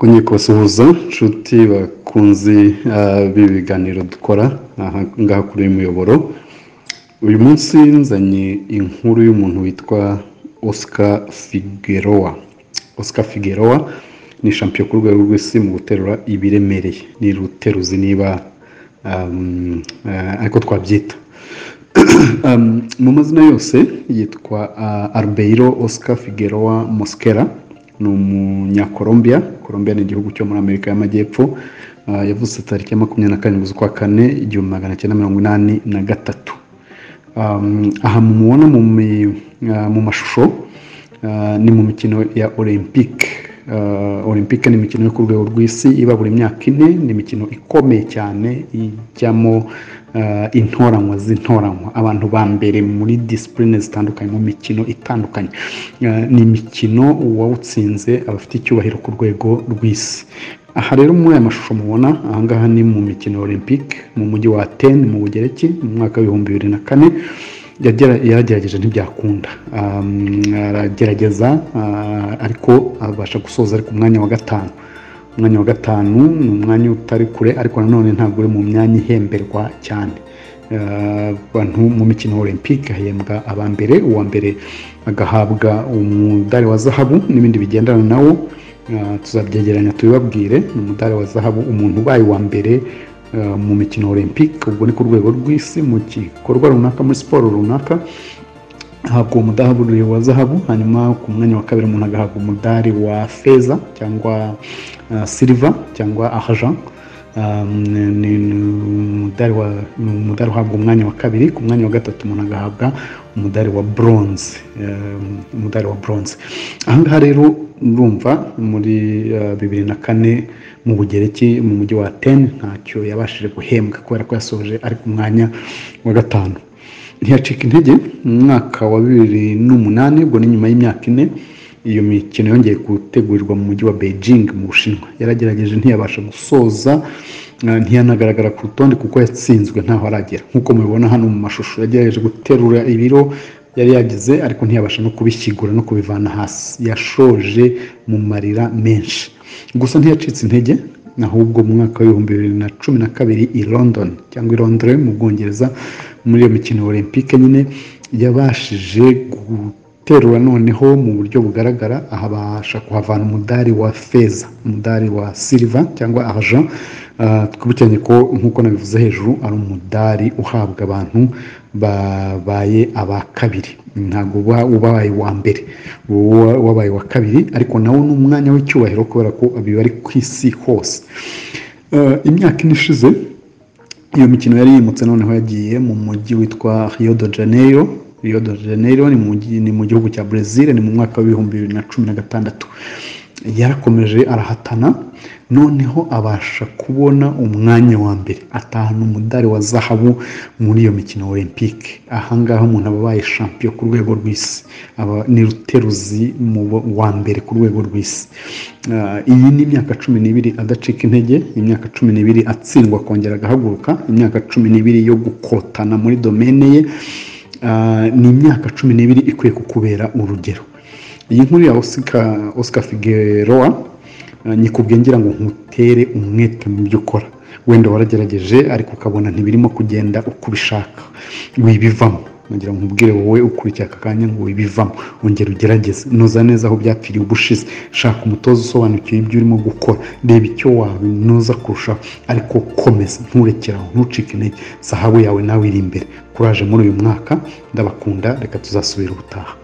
Twongeye kubasuhuza nshuti bakunzi b'ibi biganiro dukora aha ngaha kuri uyu muyoboro. Uyu munsi nzanye inkuru y'umuntu witwa Oscar Figueroa. Oscar Figueroa ni champion ku rwego rw'isi mu guterura ibiremereye, ni ruteruzi niba ariko twabyita. Mu mazina yose yitwa Albeiro Oscar Figueroa Mosquera, ni umunyakolombia. Colombia ni igihugu cyo muri Amerika y'Amajyepfo. Yavutse tariki ya 27 z'ukwa kane 1983. Aha mumubona mu mashusho ni mu mikino ya Olympique. Olympique ni imikino yo ku rwego rw'isi iba buri myaka 4, ni imikino ikomeye cyane ijyamo intoranywa z'intoranywa, abantu ba mbere muri discipline zitandukanye mu mikino itandukanye. Ni imikino uwawutsinze aba afite icyubahiro ku rwego rw'isi. Aha rero muri aya mashusho mubona aha ngaha ni mu mikino Olympique mu mujyi wa Athens mu Bugereki mu mwaka wa 2004. Yaragerageje ntibyakunda, aragerageza ariko abasha gusoza ari ku mwanya wa 5. Umwanya wa 5 ni umwanya utari kure, ariko nanone ntabwo uri mu myanya ihemberwa cyane. Abantu mu mikino Olympique hahembwa aba mbere, uwa mbere agahabwa umudari wa zahabu n'ibindi bigendana nawo. Tuzabyegeranya tubibabwire. Ni umudari wa zahabu umuntu ubaye uwa mbere mu mikino Olympique, ubwo ni ku rwego rw'isi mu gikorwa runaka, muri siporo runaka, ahabwa umudari wa zahabu. Hanyuma ku mwanya wa 2 umuntu agahabwa umudari wa feza cyangwa silver cyangwa argent. Ni umudari uhabwa umwanya wa 2. Ku mwanya wa 3 umuntu agahabwa umudari wa bronze, umudari wa bronze. Aha ngaha rero urumva muri 2004 mu Bugereki mu mujyi wa Athens ntacyo yabashije guhembwa kubera ko yasoje ari ku mwanya wa 5. Ntiyacika intege. Mu mwaka wa 2008, ubwo ni nyuma y'imyaka 4, iyo mikino yongeye gutegurirwa mu mujyi wa Beijing mu Bushinwa. Yaragerageje ntiyabasha gusoza, ntiyanagaragara ku rutonde kuko yatsinzwe ntaho aragera. Nk'uko mubibona hano mu mashusho, yagerageje guterura ibiro yari yagize ariko ntiyabasha no kubishyigura no kubivana hasi. Yashoje mu marira menshi, gusa ntiyacitse intege. Ahubwo mu mwaka wa 2012 i London cyangwa i Londres mu Bwongereza, muri iyo mikino Olympique nyine, yabashije guterura noneho mu buryo bugaragara, ahabasha kuhavana umudari wa feza, umudari wa silver cyangwa argent. Twibukiranye ko nk'uko nabivuze hejuru ari umudari uhabwa abantu babaye aba 2, ntabwo ubaye uwa mbere, wabaye uwa 2, ariko nawo ni umwanya w'icyubahiro kubera ko biba ari ku isi hose. Imyaka 4 ishize iyo mikino yari yimutse, noneho yagiye mu mujyi witwa Rio de Janeiro. Rio de Janeiro ni mu gihugu cya Brazil, ni mu mwaka wa 2016. Yarakomeje arahatana, noneho abasha kubona umwanya wa mbere, atahana umudari wa zahabu muri iyo mikino Olympique. Aha ngaha umuntu aba abaye champion ku rwego rw'isi, aba ni ruteruzi wa mbere ku rwego rw'isi. Iyi ni imyaka 12 adacika intege, imyaka 12 atsindwa akongera agahaguruka, imyaka 12 yo gukotana muri domene ye. Ni imyaka 12 ikwiye kukubera urugero. Iyi nkuru ya Oscar Figueroa nyikubwiye ngira ngo nkutere umwete mu byo ukora. Wenda waragerageje ariko ukabona ntibirimo kugenda uko ubishaka, wibivamo. Ngira ngo nkubwire wowe ukurikiye aka kanya ngo wibivamo, ongera ugerageze, noza neza aho byapfiriye ubushize, shaka umutoza usobanukiwe ibyo urimo gukora, reba icyo wabinoza kurushaho, ariko komeza, nturekere aho, ntucike intege. Zahabu yawe nawe iri imbere. Kuraje muri uyu mwaka, ndabakunda, reka tuzasubira ubutaha.